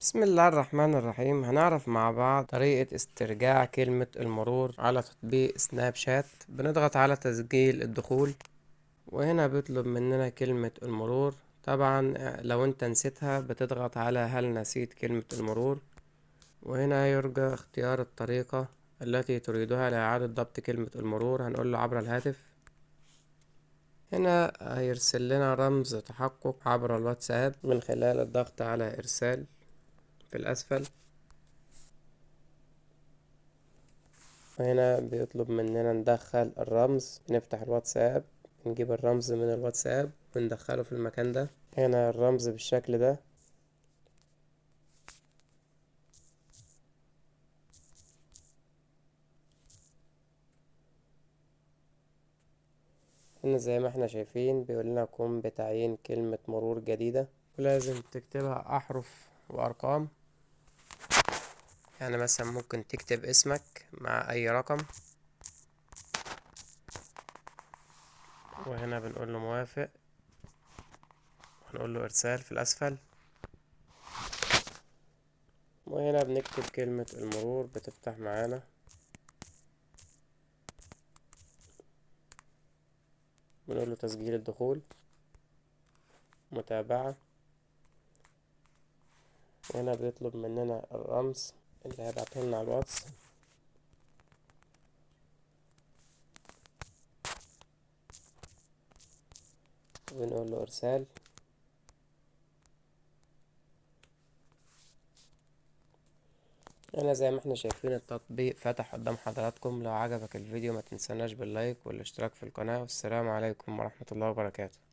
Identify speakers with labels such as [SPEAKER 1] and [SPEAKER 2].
[SPEAKER 1] بسم الله الرحمن الرحيم. هنعرف مع بعض طريقة استرجاع كلمة المرور على تطبيق سناب شات. بنضغط على تسجيل الدخول، وهنا بيطلب مننا كلمة المرور. طبعا لو انت نسيتها بتضغط على هل نسيت كلمة المرور، وهنا يرجى اختيار الطريقة التي تريدها لإعادة ضبط كلمة المرور. هنقول له عبر الهاتف. هنا هيرسل لنا رمز تحقق عبر الواتساب من خلال الضغط على إرسال في الأسفل. وهنا بيطلب مننا ندخل الرمز، نفتح الواتساب نجيب الرمز من الواتساب وندخله في المكان ده. هنا الرمز بالشكل ده. هنا زي ما احنا شايفين بيقول لنا قم بتعيين كلمة مرور جديدة، ولازم تكتبها أحرف وأرقام. مثلا ممكن تكتب اسمك مع أي رقم، وهنا بنقول له موافق، ونقول له إرسال في الأسفل، وهنا بنكتب كلمة المرور بتفتح معانا. بنقول له تسجيل الدخول، متابعة. وهنا بيطلب مننا الرمز اللي هيبعته لنا على الواتس. بنقول له إرسال. هنا زي ما احنا شايفين التطبيق فتح قدام حضراتكم. لو عجبك الفيديو ما تنساناش باللايك والاشتراك في القناة، والسلام عليكم ورحمة الله وبركاته.